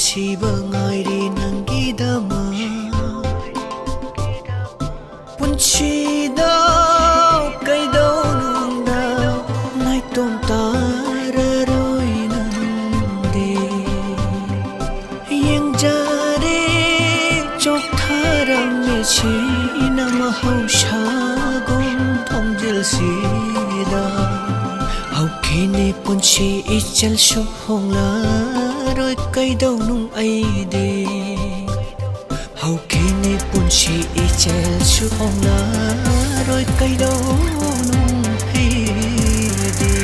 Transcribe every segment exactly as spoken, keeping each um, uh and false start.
ꯁꯤꯕ ꯉꯥꯏꯔꯤ ꯅꯪꯒꯤꯗꯃꯛ꯫ ꯄꯨꯟꯁꯤꯗ ꯀꯩꯗꯧꯅꯨꯡꯗ ꯅꯥꯏꯇꯣꯝ ꯇꯥꯔꯔꯣꯏ ꯅꯪꯗꯤ꯫ ꯌꯦꯡꯖꯔꯦ ꯆꯣꯛꯊꯔꯝꯃꯤ ꯁꯤꯅ ꯃꯍꯧꯁꯥꯒꯨꯝ ꯊꯣꯡꯖꯤꯜꯁꯤꯗ꯫ ꯍꯧꯈꯤꯅꯤ ꯄꯨꯟꯁꯤ ꯏꯆꯦꯜꯁꯨ ꯍꯣꯡꯂꯔꯣꯏ ꯀꯩꯗꯧꯅꯨꯡ ꯑꯩꯗꯤ꯫ ꯍꯧꯈꯤꯅꯤ ꯄꯨꯟꯁꯤ ꯏꯆꯦꯜꯁꯨ ꯍꯣꯡꯂꯔꯣꯏ ꯀꯩꯗꯧꯅꯨꯡ ꯑꯩꯗꯤ꯫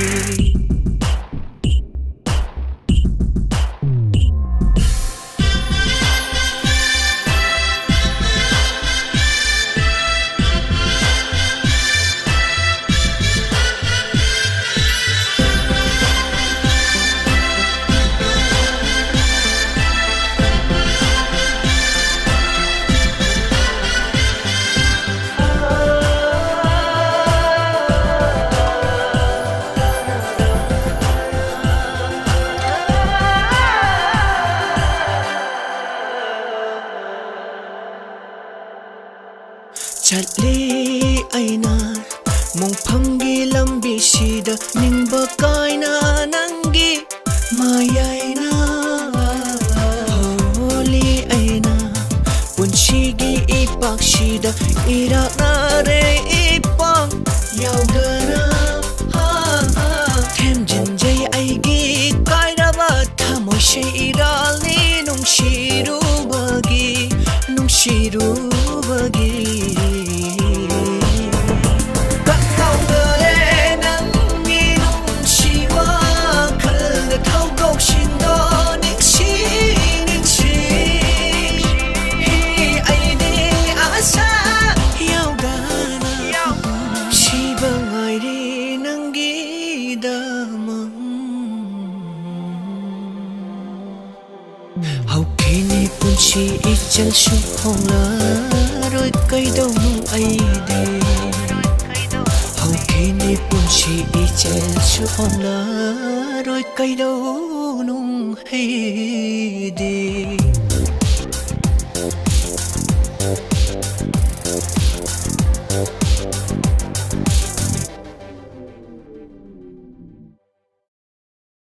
ꯆꯠꯂꯤ ꯑꯩꯅ ꯃꯣꯡꯐꯝꯒꯤ ꯂꯝꯕꯤꯁꯤꯗ ꯅꯤꯡꯕ ꯀꯥꯏꯅ ꯅꯪꯒꯤ ꯃꯌꯥꯏꯅ꯫ ꯍꯣꯜꯂꯤ ꯑꯩꯅ ꯄꯨꯟꯁꯤꯒꯤ ꯏꯄꯥꯛꯁꯤꯗ ꯏꯔꯥꯛꯅꯔꯦ ꯏꯄꯥꯛ ꯌꯥꯎꯗꯅ꯫ ꯊꯦꯝꯖꯤꯟꯖꯩ ꯑꯩꯒꯤ ꯀꯥꯏꯔꯕ ꯊꯃꯣꯏꯁꯦ ꯏꯔꯥꯜꯅꯤ ꯅꯨꯡꯁꯤꯔꯨꯕꯒꯤ ꯅꯨꯡꯁꯤꯔꯨꯕꯒꯤ꯫ ꯀꯞꯊꯣꯛꯂꯦ ꯅꯪꯒꯤ ꯅꯨꯡꯁꯤ ꯋꯥꯈꯜꯗ ꯊꯧꯗꯣꯛꯁꯤꯡꯗꯣ ꯅꯤꯡꯁꯤ ꯅꯤꯡꯁꯤ꯫ ꯑꯩꯗꯤ ꯑꯁꯥ ꯌꯥꯎꯗꯅ ꯁꯤꯕ ꯉꯥꯏꯔꯤ ꯅꯪꯒꯤꯗꯃꯛ꯫ ꯍꯧꯈꯤꯅꯤ ꯄꯨꯟꯁꯤ ꯏꯆꯦꯜꯁꯨ ꯍꯣꯡꯂꯔꯣꯏ ꯀꯩꯗꯧꯅꯨꯡ ꯑꯩꯗꯤ꯫ ꯍꯧꯈꯤꯅꯤ ꯄꯨꯟꯁꯤ ꯏꯆꯦꯜꯁꯨ ꯍꯣꯡꯂꯔꯣꯏ ꯀꯩꯗꯧꯅꯨꯡ ꯍꯩꯗꯤ꯫